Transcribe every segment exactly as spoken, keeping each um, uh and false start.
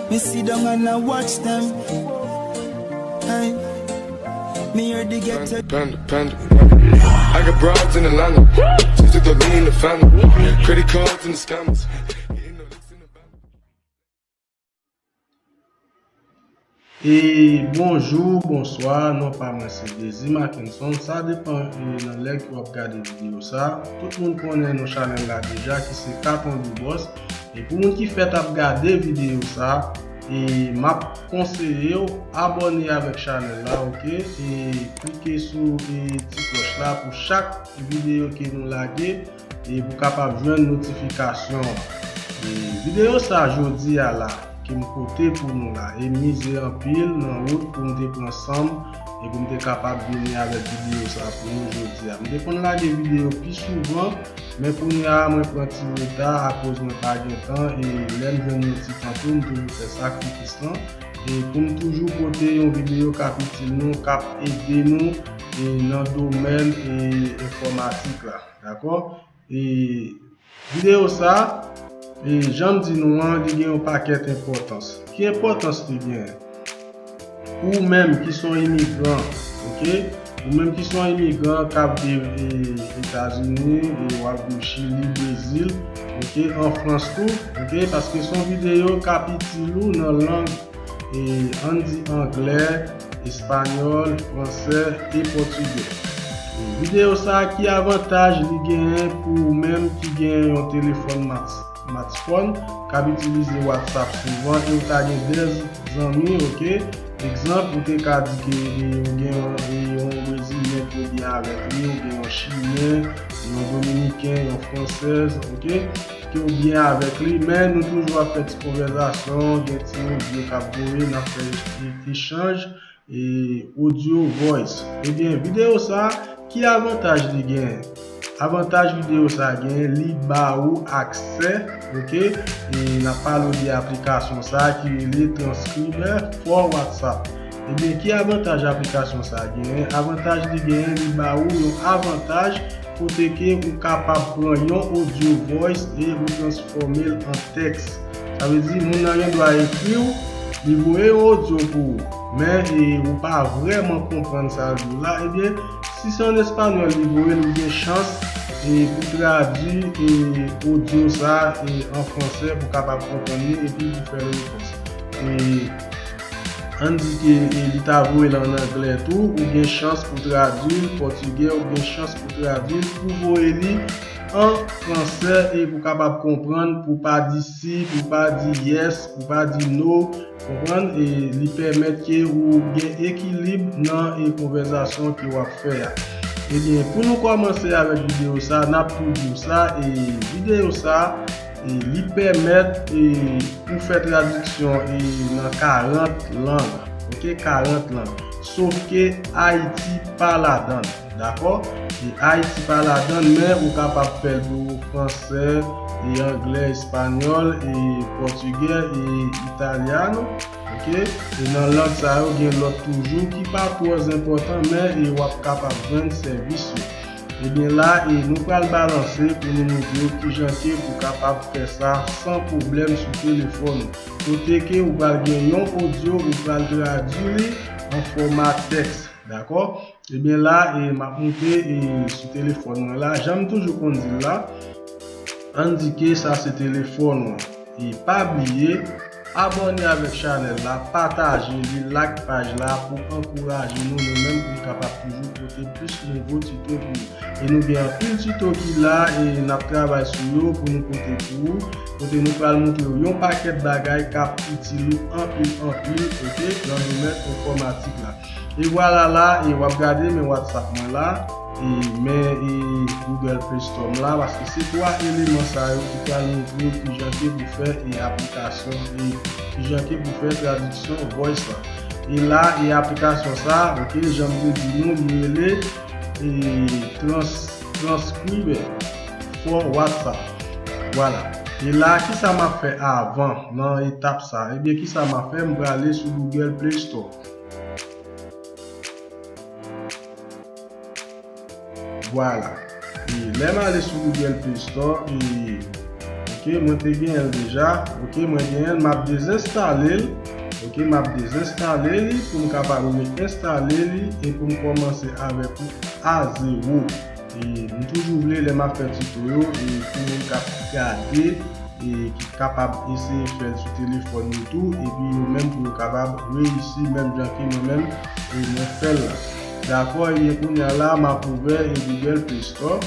Me sit down and I watch them. Hey, me hear the ghetto. Panda, panda, panda. I got broads in Atlanta. She took the lean, the family. Credit cards and the scammers. E bonjou, bonswa, non pa mwen se Dezi Mackenson. Sa depann e nan lè ke w ap gade videyo sa. Tout moun konnen non chanèl la deja ki se Katon Dubos. E pou moun ki fèk ap gade videyo sa, e m ap konseye w abòne avèk chanèl la, oke? E klike sou e ti klòch la pou chak videyo ke nou lage e pou kapab jwenn notifikasyon an. E videyo sa jodi a la ke m pote pou nou la, e m mize anpil nan wout pou m te pran san m e pou m te kapab vini avèk videyo sa pou nou jodi a. M te konn lage videyo pi souvan, men kounye a mwen pran ti reta akoz mwen pa gen tan, e lè m jwenn yon ti tan tou, m toujou fè sakrifis lan. E pou m toujou pote yon videyo k ap itil nou, k ap ede nou e nan domèn e enfòmatik la, dakò? E videyo sa, e jan m di nou an, li gen yon pakèt enpòtans. Ki enpòtans li gen? Pou ou menm ki se yon imigran, oke? Ou menm ki se yon imigran k ap viv e Etazini, e w ap viv Chili, Brezil, oke, an Frans tou, oke, paske se yon videyo k ap itil ou nan lang, e ann di anglè, espanyòl, fransè e pòtigè. E videyo sa, ki avantaj li genyen pou ou menm ki gen yon telefòn mat- smartphone, k ap itilize WhatsApp souvan e ou ta gen dèz zanmi, oke? Egzanp, ou te ka di ke e, ou gen yon, e, yon Brezilyen ke ou byen avèk li, ou gen yon Chilyen, yon Dominiken, yon Fransèz, oke? Ke ou byen avèk li, men nou toujou ap fè ti konvèzasyon, gen ti odyo k ap voye, n ap fè e- echanj, e audio voice. Ebyen, videyo sa, ki avantaj li genyen? Avantaj videyo sa genyen, li ba ou aksè, oke? E n ap pale w de aplikasyon sa ki rele Transcriber for WhatsApp. Ebyen, ki avantaj aplikasyon sa genyen? Avantaj li genyen, li ba ou yon avantaj kote ke ou kapab pran yon audio voice e ou transfòme l an tèks. Sa vle di, moun nan gen dwa ekri w, li voye yon audio pou ou, men e, ou pa vrèman konprann sa l di w la, ebyen, si se an espanyòl li voye l, ou gen chans e, pou tradui e, audio sa e, an fransè pou kapab konprann li epi pou fè repons. E, ann di ke e, li ta voye l an anglè tou, ou gen chans pou tradui l pòtigè, ou gen chans pou tradui l, pou voye li an fransè e pou kapab konprann, pou pa di si, pou pa di yes, pou pa di no, konprann? E li pèmèt ke ou gen ekilib nan e konvèzasyon ke w ap fè a. Ebyen, pou nou kòmanse avèk videyo sa, n ap tou di w sa, e videyo sa, e li pèmèt e, ou fè tradiksyon e, nan karant lang, oke, karant lang. Sof ke Ayiti pa ladan l, dakò? E Ayiti pa ladan l, men ou kapab fè l pou fransè, e anglè, espanyòl, e pòtigè, e italyano, oke? E nan lang sa yo, gen lòt toujou ki pa twò enpòtan, men e w ap kapab jwenn sèvis yo. Ebyen la, e nou pral balanse pou nou montre w kijan ke pou kapab fè sa san pwoblèm sou telefòn ou. Kote ke ou pral gen yon odyo, ou pral tradui li an fòma tèks, dakò? Ebyen la, e m ap monte e sou telefòn mwen la, jan m toujou konn di l la, ann di ke sa se telefòn ou an. E pa bliye, abòne avèk chanèl la, pataje li, like paj la pou ankouraje nou, nou menm pou n kapab toujou pote plis nouvo tito pou ou. E nou gen anpil tito ki la e n ap travay sou yo pou nou pote pou ou, kote nou pral montre w yon pakèt bagay k ap itil ou anpil, anpil, oke, nan domèn enfòmatik la. E vwala la, e w ap gade men WhatsApp mwen la, e men e Google Play Store m la, paske se twa eleman sa yo ki pral montre w kijan ke pou fè e aplikasyon, e kijan ke pou fè tradiksyon voice la. E la, e aplikasyon sa, oke, jan m te di nou, li rele e trans, Transcriber for WhatsApp. Vwala. E la, kisa m ap fè avan nan etap sa? Ebyen, kisa m ap fè? M prale sou Google Play Store. Vwala. E lè m ale sou Google Play Store, e, m Ok, mwen te genyen l deja. Ok, mwen genyen l, m ap dezenstale l. Ok, m ap dezenstale li pou m kapab re-enstale li e pou m kòmanse avèk ou a zewo. E m toujou vle lè m ap fè tito yo, e pou moun k ap gade, e ki kapab eseye fè l sou telefòn yo tou, epi yo menm pou yo kapab reyisi menm jan ke mwen menm, e mwen fè l la. Dakò, ebyen kounye a la, m ap ouvè, e Google Play Store.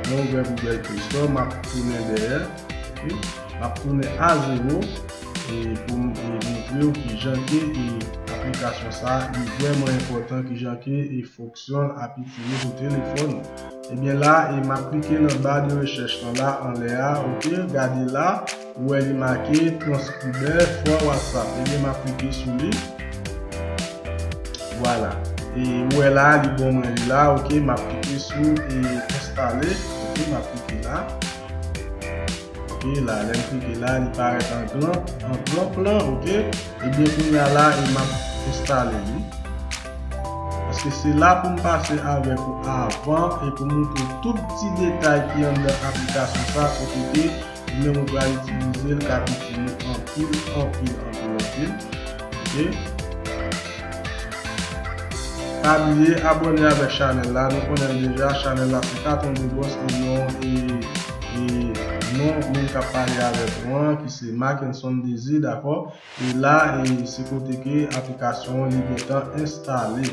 Mwen ouvè Google Play Store, m ap tounen dèyè. Ok? M ap tounen a zewo, e pou m, e, montre w kijan ke, e, aplikasyon sa a, li vrèman enpòtan, kijan ke, e, fonksyon l ap itilize sou telefòn ou. Ebyen la, e, m ap klike nan ba de rechèch lan la, anlè a, ok, gade la, ou wè li make transkribè for WhatsApp. Ebyen, m ap klike sou li. Vwala. E ou wè la, li ban mwen li la, ok, m ap klike sou, e, enstale, ok, m ap klike la. Ok, la, lè m klike la, li parèt an gran, an gran plan, ok. Ebyen, kounye a la, e m ap enstale li. Paske se la pou m pase avèk ou avan e pou m montre w tout ti detay ki anndan aplikasyon sa, kote ke ou menm ou pral itilize l, k ap itil ou anpil, anpil, anpil, anpil. Ok. Pa bliye abòne avèk chanèl la. Nou konnen l deja, chanèl la se Katon de Bòs, e non, e, e non moun k ap pale avèk ou an, ki se Mackenson Désir, dakò? E la, e se kote ke aplikasyon an li gentan enstale.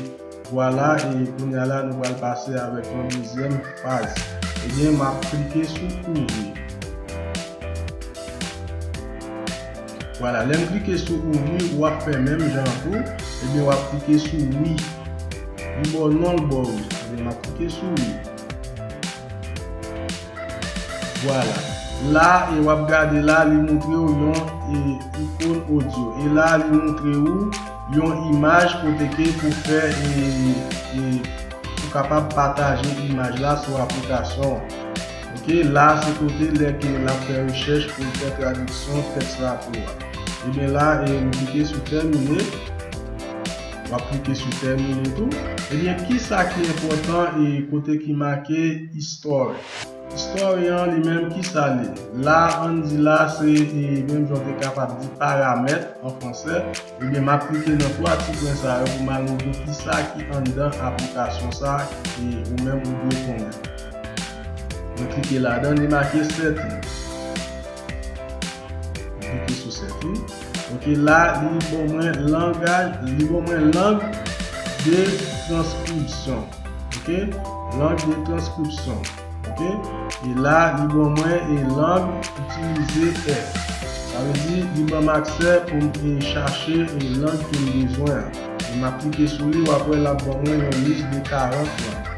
Vwala, e kounye a la, nou pral pase avèk yon dezyèm faz. Ebyen, m ap klike sou ouvri. Vwala, lè m klike sou ouvri, w ap fè menm jan an tou. Ebyen, w ap klike sou wi. Li ba w non, l ba w wi. Ebyen, m ap klike sou wi. Vwala. La, e w ap gade la, li montre w yon, e, ikòn odyo. E la, li montre w yon imaj kote ke pou fè, e, e, pou kapab pataje imaj la sou aplikasyon an. Ok, la se kote lè ke l ap fè rechèch pou l fè tradiksyon tèks la pou ou a. Ebyen la, e, m klike sou tèmine. W ap klike sou tèmine tou. Ebyen, kisa ki enpòtan e kote ki make history? History an li menm, kisa l ye? La, ann di la, se, e, menm jan w te kapab di paramèt an fransè. Ebyen, m ap klike nan twa ti pwen sa yo pou m al montre w kisa ki anndan aplikasyon sa e ou menm ou dwe konnen. Mwen klike ladan, li make setting. Mwen klike sou setting. Ok, la, li ban mwen langaj, li ban mwen lang de transkripsyon. Ok, lang de transkripsyon. Ok, e la, li ban mwen e lang itilize è. Sa vle di, li ban m aksè pou m, e, chache, e, lang ke m bezwen an. E m ap klike sou li, w ap wè l ap ban mwen yon lis de karant lang.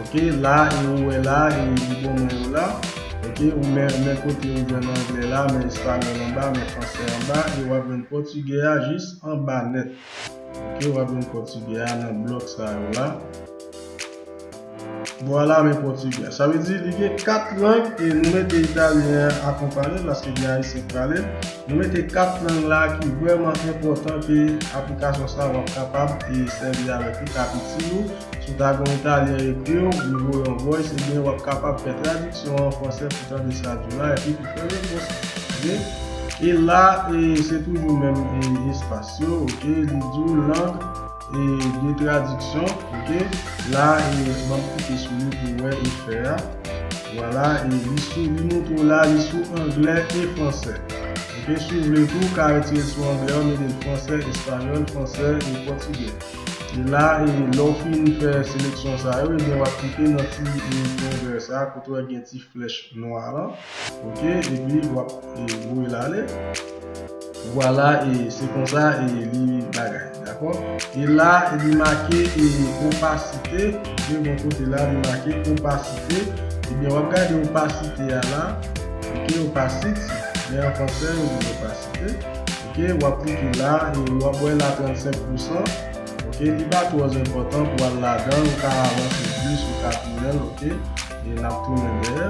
Ok, la, e ou wè la, e li ban mwen yo la. Ok, ou men, men kote ou jwenn anglè la, men espanyòl anba, men fransè anba, e w ap jwenn pòtigè a jis anba nèt. Ok, w ap jwenn pòtigè a nan blòk sa yo la. Vwala, men pòtigè a. Sa vle di, li gen kat lang, e nou mete italyen an akonpanye, paske gen ayisyen k pale l. Nou mete kat lang la ki vrèman enpòtan ke aplikasyon sa w ap kapab, e, sèvi avèk li, k ap itil ou. Si w ta gen yon italyen ekri w, li voye yon voice, ebyen, w ap kapab fè tradiksyon an fransè pou tande sa l di w la, epi pou fè repons. Ok? E la, e, se toujou menm, e, espas yo, ok? Li di w lang, e, de tradiksyon, ok? La, e, ban m klike sou li pou w wè efè a. Vwala, e li sou, li montre w la, li sou anglè e fransè. Ok, si w vle tou, w ka retire l sou anglè, w mete l fransè, espanyòl, fransè e pòtigè. E la, e lè w fin fè seleksyon sa yo, ebyen, w ap klike nan ti, e, pwen vè sa, kote w wè gen ti flèch nwa lan. Ok, epi w ap, e, voye l ale. Vwala, e se konsa, e li bagay, dakò? E la, e li make, e opasite, de bò kote la, li make opasite. Ebyen, w ap gade opasite a la. Ok, opacity. Men an fransè, yo di opasite. Ok, w ap klike la, e w ap wè la trannsenk pousan. Ok, li pa twò enpòtan pou w al ladan, ou ka avanse plis, ou ka tounen l, ok? E n ap tounen dèyè.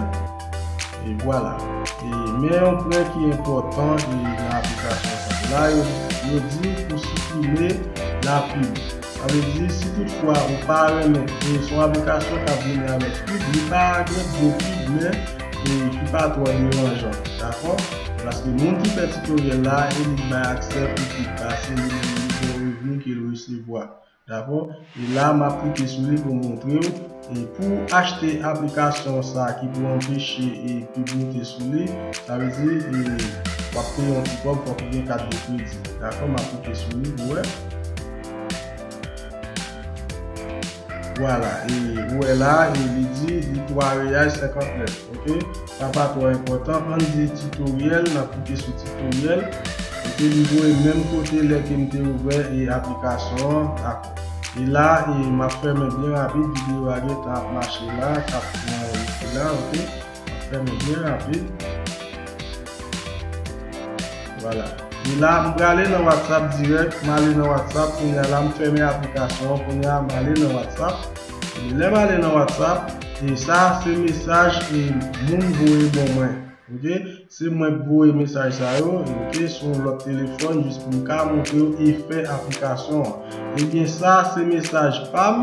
E vwala. E, men yon pwen ki enpòtan, e, nan aplikasyon sa. La, yo, yo di w pou siprime lapib. Sa vle di, si toutfwa ou pa renmen, e se yon aplikasyon k ap vini avèk pib, li pa gen gwo pib, men e ki pa twò deranjan, dakò? Paske moun ki fè titoryèl la, e li bay aksè pou pib pase, li menm li gen yon revni ke l resevwa, dakò? E la, m ap klike sou li pou m montre w. E pou achte aplikasyon sa ki pou anpeche e pib moute sou li, sa vle di, e, w ap peye yon ti kòb, fòk ou gen kat de kredi. Dakò, m ap klike sou li pou wè. Vwala, e ou wè la, e li di li twa reyal senkant nèf, oke? Sa pa twò enpòtan, ann di titoryèl, n ap klike sou titoryèl, oke? Li voye menm kote lè ke m te ouvè e aplikasyon an, dakò. E la, e m ap fèmen byen rapid, videyo a gentan ap mache la, k ap pran wout li la, oke? M ap fèmen byen rapid. Vwala. E la, m prale nan WhatsApp dirèk, m ale nan WhatsApp, kounye a la, m fèmen aplikasyon an, kounye a, m ale nan WhatsApp. E lè m ale nan WhatsApp, e sa, se mesaj e moun voye ban mwen. Oke? Se mwen k voye mesaj sa yo, oke, sou yon lòt telefòn, jis pou m ka montre w efè aplikasyon an. Ebyen, sa se mesaj pa m,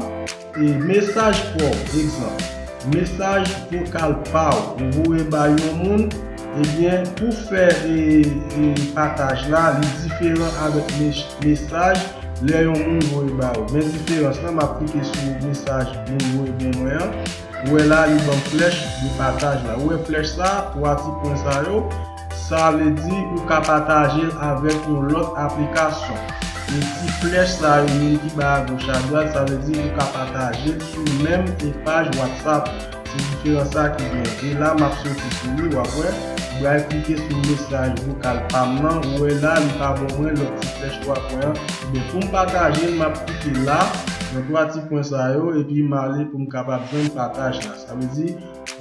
e mesaj pa w, egzanp, mesaj vokal pa w, ou voye bay yon moun, ebyen, pou fè, e, e, pataj la, li diferan avèk mes-, mesaj lè yon moun voye ba ou. Men diferans lan, m ap klike sou mesaj moun voye ban mwen an. Ou wè la, li ban m flèch de pataj la. Ou wè flèch sa, twa ti pwen sa yo, sa vle di ou ka pataje l avèk yon lòt aplikasyon. E ti flèch sa yo menm ki bay agoch adwat, sa vle di ou ka pataje l sou menm e paj WhatsApp. Se diferans sa ki genyen. E la, m ap soti sou li, w ap wè. M pral klike sou mesaj vokal pa m nan. Ou wè la, li pa ban mwen lòt ti flèch twa pwen an. Ebyen, pou m pataje l, m ap klike la, nan twa ti pwen sa yo, epi m ale pou m kapab jwenn pataj la. Sa vle di,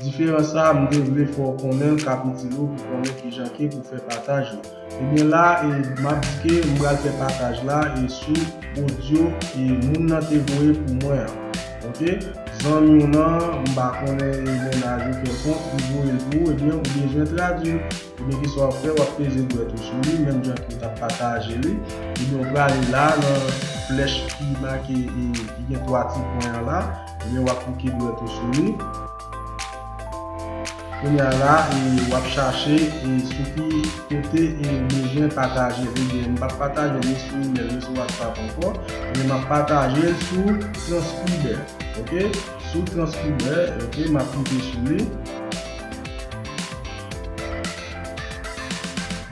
diferans sa a, m te vle fè w konnen l k ap itil ou pou konnen kijan ke pou fè pataj yo. Ebyen la, e, m ap di ke m pral fè pataj la, e, sou odyo, e, moun nan te voye pou mwen an. Oke? Zanmi w nan, m pa konnen, e, mennaj ou kèlkonk, li voye l pou ou, ebyen, ou bezwen tradui l. Ebyen, kisa w ap fè? W ap peze dwèt ou sou li, menm jan ke w t ap pataje li. Ebyen, w prale la, nan flèch ki make, e, ki gen twa ti pwen an la. Ebyen, w ap klike dwèt ou sou li. Kounye a la, e, w ap chache, e, sou ki kote, e, ou bezwen pataje l. Ebyen, m p ap pataje l ni sou imèl, ni sou WhatsApp ankò, men m ap pataje l sou Transcriber, oke? Sou Transcriber, oke, m ap klike sou li.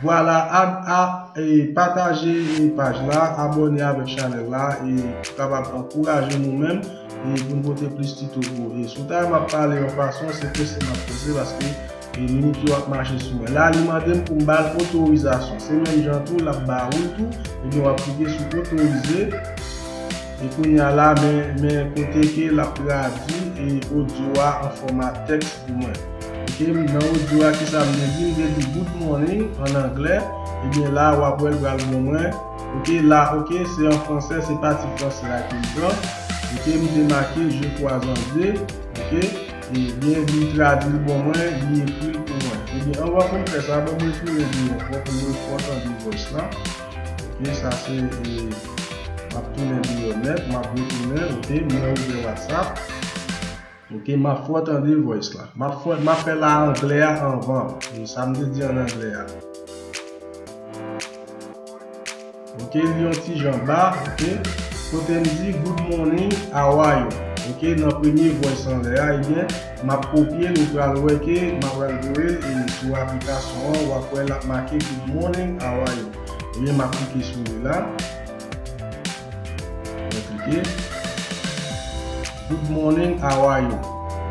Vwala, a, a, e, pataje, e, paj la, abòne avèk chanèl la, e, pou kapab ankouraje nou menm, e, pou n pote plis tito pou ou. E, sou ta, m ap pale yon fason, se prese m ap prese, paske, e, minit yo ap mache sou mwen. La, li mande m pou m ba l otorizasyon. Se menm jan tou, l ap ba ou l tou. Ebyen, w ap klike sou otorize. E kounye a la, men, men kote ke l ap tradui, e, odyo a an fòma tèks pou mwen. Oke, nan odyo a, kisa m te di? M te di good morning an anglè. Ebyen, la, w ap wè l pral ban mwen. Oke, la, oke, se an fransè, se pati fransè a ke m pran. Oke, m te make je crois en Dieu. Oke, ebyen, li tradui l ban mwen, li ekri l pou mwen. Ebyen, anvan pou m fè sa, ban mwen tounen deyò ankò pou mwen fè w tande voice la. Oke, sa se, e, m ap tounen deyò nèt, m ap retounen, oke, mwen ouvè WhatsApp. Oke, m ap fè w tande voice la. M ap fè, m ap fè la anglè a anvan. E sa m te di an anglè a. Oke, li yon ti jan ba, oke. Kote m di good morning, how are you? Oke, nan premye voice anlè a, ebyen, m ap kopye l, ou pral wè ke m ap pral voye l, e sou aplikasyon an, w ap wè l ap make good morning, how are you? Ebyen, m ap klike sou li la. Mwen klike. Good morning, how are you?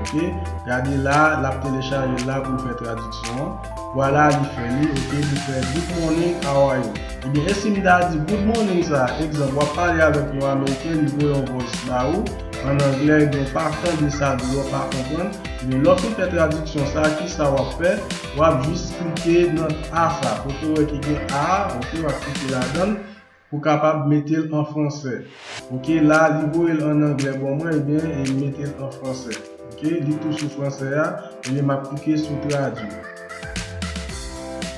Oke? Gade la, l ap telechaje la pou l fè tradiksyon an. Vwala, li fè li. Oke, li fè good morning, how are you? Ebyen, e si m ta di good morning sa, egzanp, w ap pale avèk yon Ameriken, li voye yon voice ba ou, an anglè, ebyen, w pa tande sa l di, w pa konprann. Ebyen, lè w fin fè tradiksyon sa, kisa w ap fè? W ap jis klike nan A sa, kote w wè ki gen A a, oke, w ap klike ladan l. Pou kapab mete l an fransè. Oke, la, li voye l an anglè ban mwen, ebyen, e mete l an fransè. Oke, li tou sou fransè a, ebyen, m ap klike sou tradui.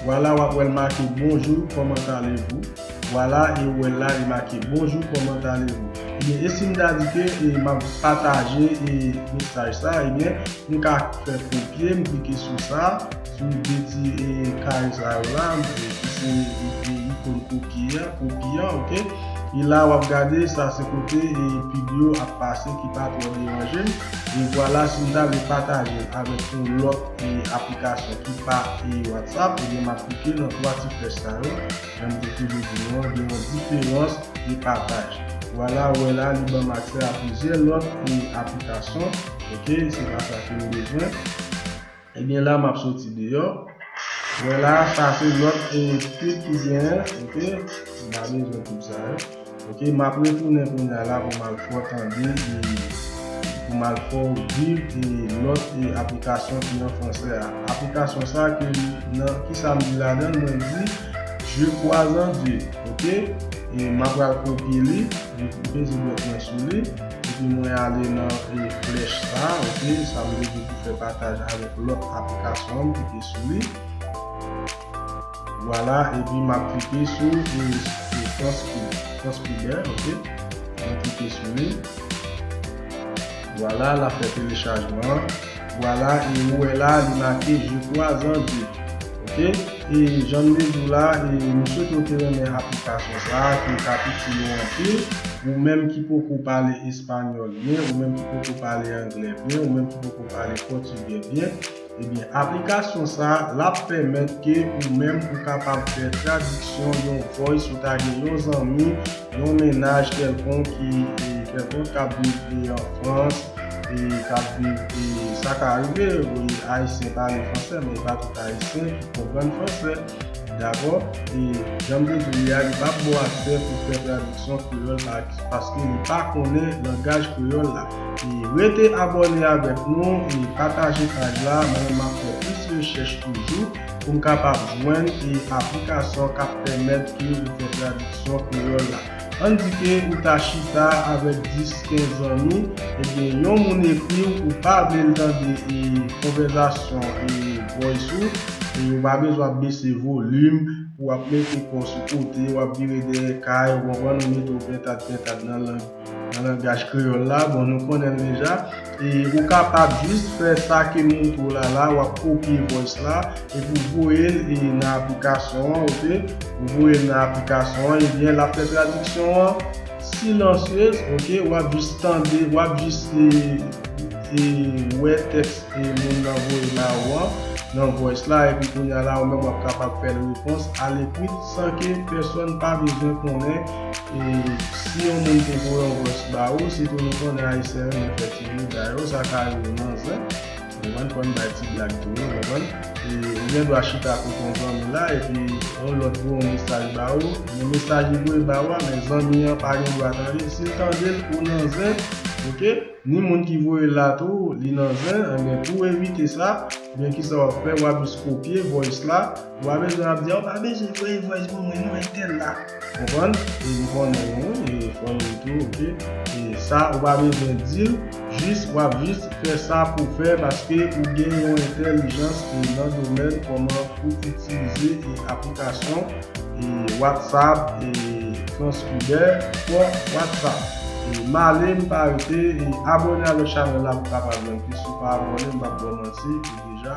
Vwala, w ap wè l make bonjour, comment allez-vous? Vwala, e w wè l la, li make bonjour, comment allez-vous? Ebyen, e si m ta di ke e, m ap pataje e, mesaj sa, ebyen, m ka fè kopye, m klike sou sa, sou de ti e, kare sa yo la, e, ki se e, e, ikòn kopye a, kopi an, oke? E la, w ap gade, sa se kote e, pib yo ap pase ki pa twò deranje m. E vwala, si m ta vle pataje l avèk yon lòt e, aplikasyon ki pa e, WhatsApp, ebyen, m ap klike nan twa ti flèch sa yo. Jan m te toujou di nou an, gen yon diferans de pataj. Vwala, ou wè la, li ban m aksè a plizyè lòt e, aplikasyon. Oke, se pa sa ke m bezwen. Ebyen, la, m ap soti deyò. Ou wè la, sa se lòt e, pib ki genyen. Oke, m pa bezwen pib sa yo. Oke, m ap retounen kounye a la pou m al fè w tande e, pou m al fè w viv e, lòt e, aplikasyon ki an fransè a. Aplikasyon sa ke li nan, ki sa m di ladan l, mwen di, Je crois en Dieu, oke? E m ap pral kopye li, m peze dwèt mwen sou li, epi mwen ale nan e, flèch sa, oke? Sa m bezwen pou fè pataj avèk lòt aplikasyon an, m klike sou li. Vwala, epi m ap klike sou e, e, Transcriber, oke? Mwen klike sou li. Vwala, l ap fè telechajman an. Vwala, e ou wè la, li make Je crois en Dieu. Oke? E jan m te di w la, e m swete w te renmen aplikasyon sa a, ke l t ap itil ou anpil. Ou menm ki poko pale espanyòl byen, ou menm ki poko pale anglè byen, ou menm ki poko pale pòtigè byen, ebyen, aplikasyon sa a, l ap pèmèt ke ou menm ou kapab fè tradiksyon yon voice, ou ta gen yon zanmi, yon mennaj kèlkonk ki, e, kèlkonk k ap viv e, an Frans, e, k ap viv, e, sa ka rive, wi, Ayisyen pale fransè, men pa tout Ayisyen ki konprann fransè. Dakò? E jan m te di w li a, li p ap ba w aksè pou fè tradiksyon kreyòl pa, paske li pa konnen langaj kreyòl la. E rete abòne avèk nou e pataje paj la. Mwen menm m ap fè plis rechèch toujou pou m kapab jwenn e aplikasyon k ap pèmèt ke ou fè tradiksyon kreyòl la. Ann di ke ou ta chita avèk dis, kenz zanmi, ebyen, yon moun ekri w, ou pa vle l tande e konvèzasyon e voice ou, e ou pa bezwen ap bese volim, ou ap mete kò sou kote, w ap vire dèyè kay, ou konprann, ou mete w pentad pentad nan lang, nan langaj kreyòl la, bon, nou konnen l deja. E ou kapab jis fè sa ke m montre w la la, w ap kopye voice la, epi w voye l e, nan aplikasyon an, oke? Ou voye l nan aplikasyon an, ebyen, l ap fè tradiksyon an silansyez, oke? W ap jis tande, w ap jis e, e, wè tèks e, moun nan voye ba ou an, nan voice la, epi kounye a la, ou menm w ap kapab fè l repons alekri san ke pèsòn pa bezwen konnen e, si yon moun te voye yon voice ba ou, sitou nou konnen Ayisyen renmen fè ti blag, dayè sa ka rive nan zen. Ou konprann, fò n bay ti blag tou, ou konprann? E, ou gen dwa chita kote yon zanmi la, epi yon lòt voye yon mesaj ba ou, men mesaj li voye ba ou a, men zanmi an pa gen dwa tande l. Si l tande l, ou nan zen, oke? Ni moun ki voye l la tou, li nan zen, enben, pou w evite sa, men kisa w ap fè, w ap jis kopye voice la, ou pa bezwen ap di, ou pa bezwen voye voice pou mwen, non, entèl la. Konprann? E m konnen nou, e fò nou tou, oke? E sa, ou pa bezwen di l, jis, w ap jis fè sa pou fè, paske ou gen yon entèlijans e nan domèn kòman pou itilize e aplikasyon e WhatsApp e Transcriber for WhatsApp. E m ale, m pa rete, e abòne avèk chanèl la pou kapab jwenn plis. Si w pa abòne, m p ap ba w manti, ou deja